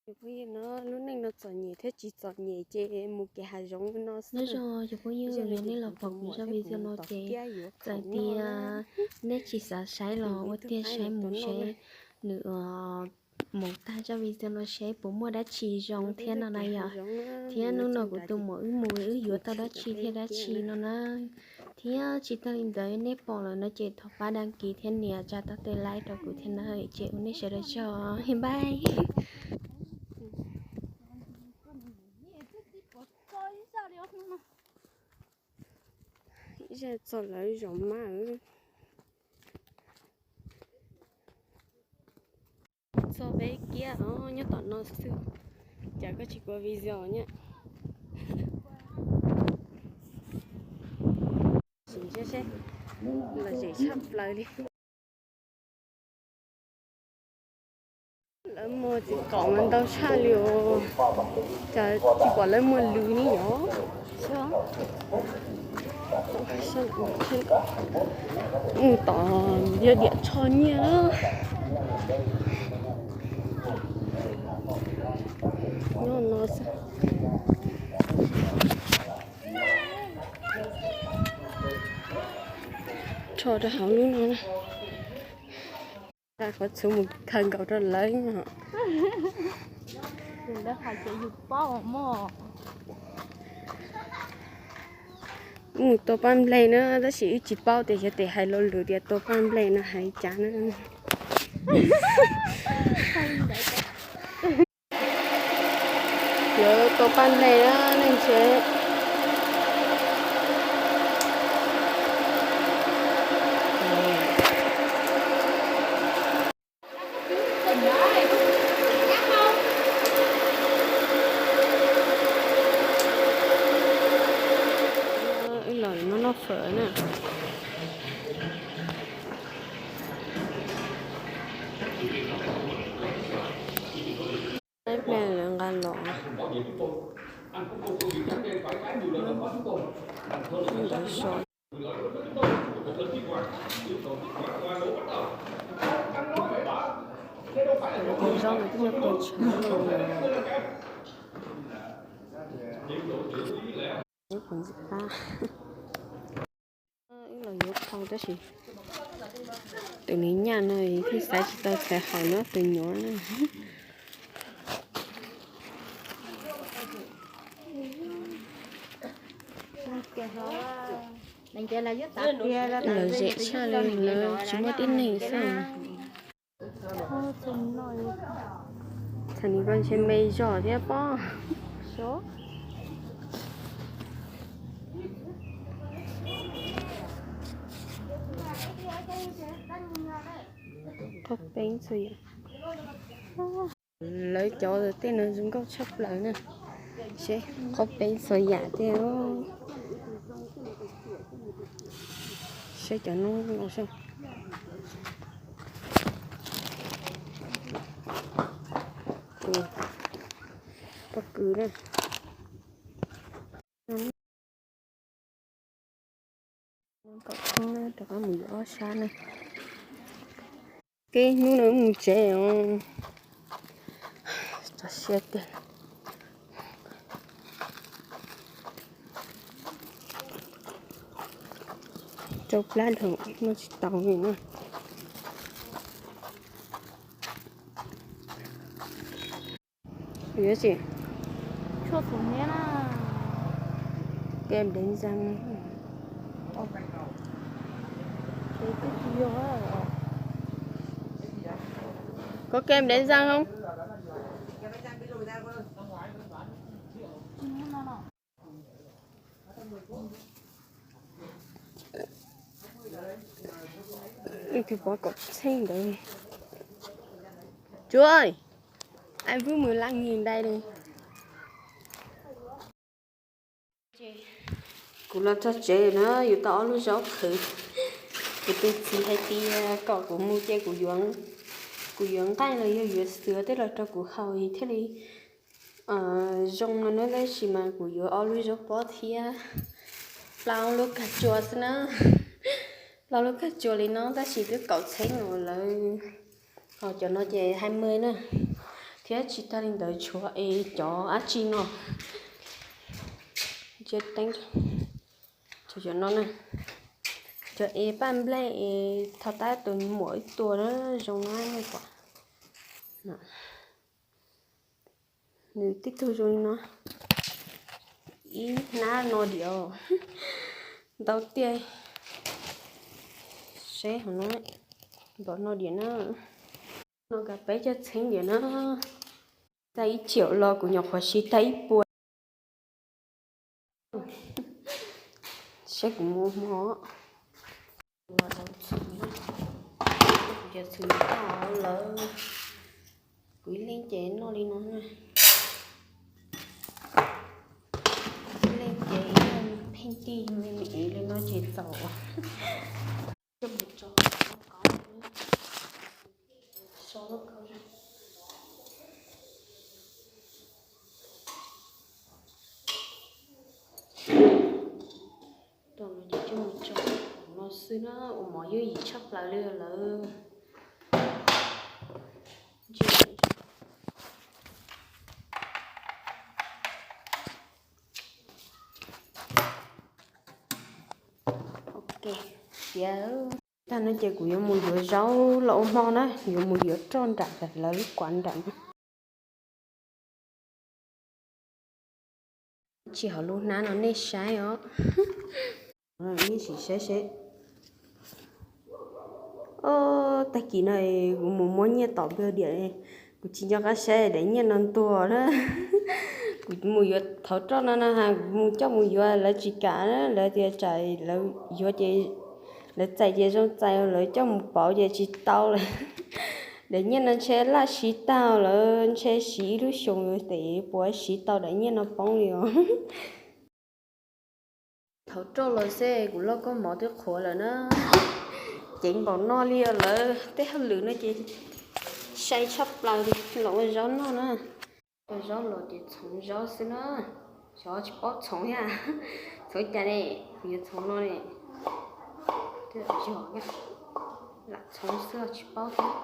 Phooj ywg, no lub neej no txom nyem thiab tsis txom nyem ces mus kev hav zoov no xwb. Nyob zoo cov phooj ywg, yog nej los pom kuv zaj video no ces txawm tias nej tsis xav saib los ua tiag saib mus seb nws mus tag zaj video no seb puas muaj dab tsi zoo thiab no na yom. Thiab hnub no kuv tus muam wb mus wb yuav tau dab tsi thiab dab tsi no na. Thiab tsis tag li ntawd nej pom lawm no ces thov pab đăng ký thiab nias tsa tau tej like rau kuv thiab na. Ces ua nej sawv daws tsaug, bye. Ib zaj txog lawv zos mas txog peb kiab os, nyob tom no xwb, cas koj tsis ua video na. Sim seb, lom zem tshaj plaws li. Lawv muag txiv qaum mas ntau tshaj li os. Cas tsis pom lawv muag lws ni yom. Mus tom yog diam tsho nyiaj na. Nyob no xwb. Rho rau hauv lub no na. Qhov txhua mus khaws nkaus rau lawv. Mus tua paj nplej na, tab sis wb tsis paub tias xyov tes hais lo lus tias tua paj nplej no hais cas na. Lawv tua paj nplej na, nej ntshe. Wb los no noj fawm na. Ib pliag lawv nqa los. Ntawd so. Tus zoo no twb yog tus tshav no. Wb los yuav phau tab sis tus niag nyaj no thiaj xav tsis tau txhais haum no tus nyuam na. Lom zem tshaj li, lawv tsis muaj tib neeg xwb. Txhais nis koj ntshe me zog thiab pob. Qhov peeb txhua yam. Lawv cov tej no zoo nkauj tshaj plaws na. Seb qhov peeb txhua yam tej. Seb cov noob zoo. Pob kws na. Kom thoob na, rov qab mus yuav ob sab na. Keb hnub no mus tsev os. Txog siab tiag. Rau plab dhau noj tsis tau li na. Yuav tsis? Kem dev ntxeeg. Có kem đánh răng không? Tus pov kom txheej ntawd. Tsuav, ai vwb mus laj ngi dai li. Kuv los txog tsev na, yuav tau ob lub zaub qhwv. Kuv tus txiv hais tias kom kuv mus ces kuv yuav, kuv yuav nqaij los yog yuav xwb tej los rau kuv haus thiaj li zoo no na, tab sis mas kuv yuav ob lub zaub pob thiab plaub lub kag tsua xwb na. Plaub lub kag tsua li no tab sis twb kaum txheeb no lawm. Ho cov no ces hai mươi na, Thiab tsis tag li ntawd tshuav es cov dab tsi no, cov no na, cov es paj nplej es thov tab tus muam ib tua na, zoo na nej pom. Nws tib tug zoo li no, ib hnab no diam ntau tiag. Seb hauv no, npaum no diam na. No kav peb cov txheeb diam na. Tag ib txhiab los kuv nyuam qhuav siv tag ib puas. Saib kuv mus hmo. Kuv cov txhuv toj lawm. Kuv ib leeg ces noj li no na. Ib leeg ces ib leeg pheej tij me me li no ces txaus. Coj mus tso, so lauj kaub. Tus no ces coj mus tso no xwb na, ua mov yooj yim tshaj plaws li lawm. Tiav tag no ces kuv yuav mus yuav zaub los ua hmo na, yuav mus yuav roj nram lawv lub kuav nram no. Tsis hauv lub hnab no nej saib os. Nej sim saib seb. Tag kis no kuv mus muab nyiaj tom Nplog Diam, kuv tsis nco qab saib daim nyiaj no ntuag na. Kuv mus yuav thauv roj no na, kuv mus coj mus yuav lawv tsis kam, lawv tias tsam lawv yuav ces lawv txais ces zoo txais, lawv coj mus pauv ces tsis tau lawm. Daim nyiaj no ntshe laj siv tag lawm, ntshe siv ib lub xyoos yuav tes puas siv tau daim nyiaj no poob li os. Thauv roj los xwb kuv lauj kaub mov twb qhuav lawm na. Ceev npaum no li os lawm, tej hauj lwm no ces sai tshaj plaws li los ua zaub noj na. Ua zaub los ces txhoov zaub xwb na, xyov tsis paub txhoov thiab. Txhoov cas ne, kuv yuav txhoov no ne. Yog lam txhoov xwb tsis paub thiab.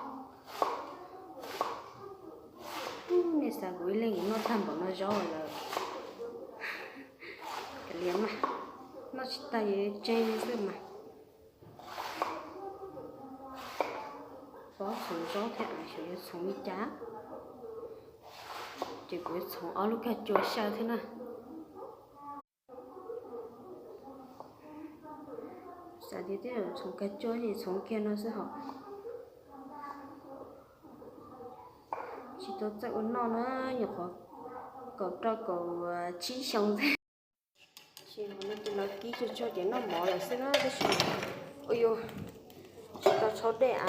Nej xav kuv ib leeg kuv noj tag npaum no zaub lawm. Kav liam mas, noj tsis tag yuav tseg xwb mas. Paub txhoov zaub thiab xyov yuav txhoov li cas. Ces kuv yuav txhoov ob lub kag cua xyaw thiab na. Xav tias tej zaum txhoov kag cua ces txhoov kiag no xwb hos. Tsis tau txawj ua noj na, nyuam qhuav kaum rau kaum tsib xyoo xwb. Ces no ces lawv kib tsuag tsuag ces noj mov lawm xwb na, tab sis ua yus tsis tau tshaub dej a,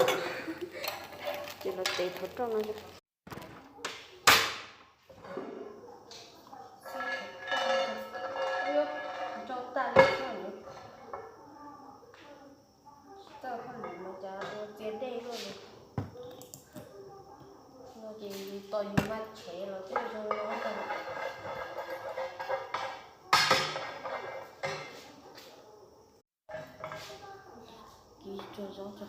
ces lawv tev thauv roj no. Nrau tag li xwb. Tsis txawj hauj lwm no cas ua txias dej luaj li. No ces yus tos yus maj chev los twb zoo no tag. Kib tsuag zaub tso.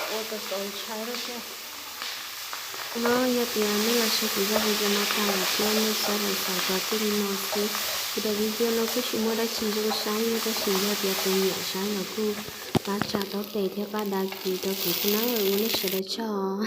Ua tau txaus ntshai lawm thiab. No yog tias nej los saib kuv zaj video no tag lawm thiab nej saib lawm xaus tso tseg li no xwb. Kuv daim video no kuj tsis muaj dab tsi zoo saib li tab sis yog tias tus nyiam saib los kuj pab tsa taub tes thiab pab đăng ký rau kuv thiab na, ua nej sawv daws tsaug.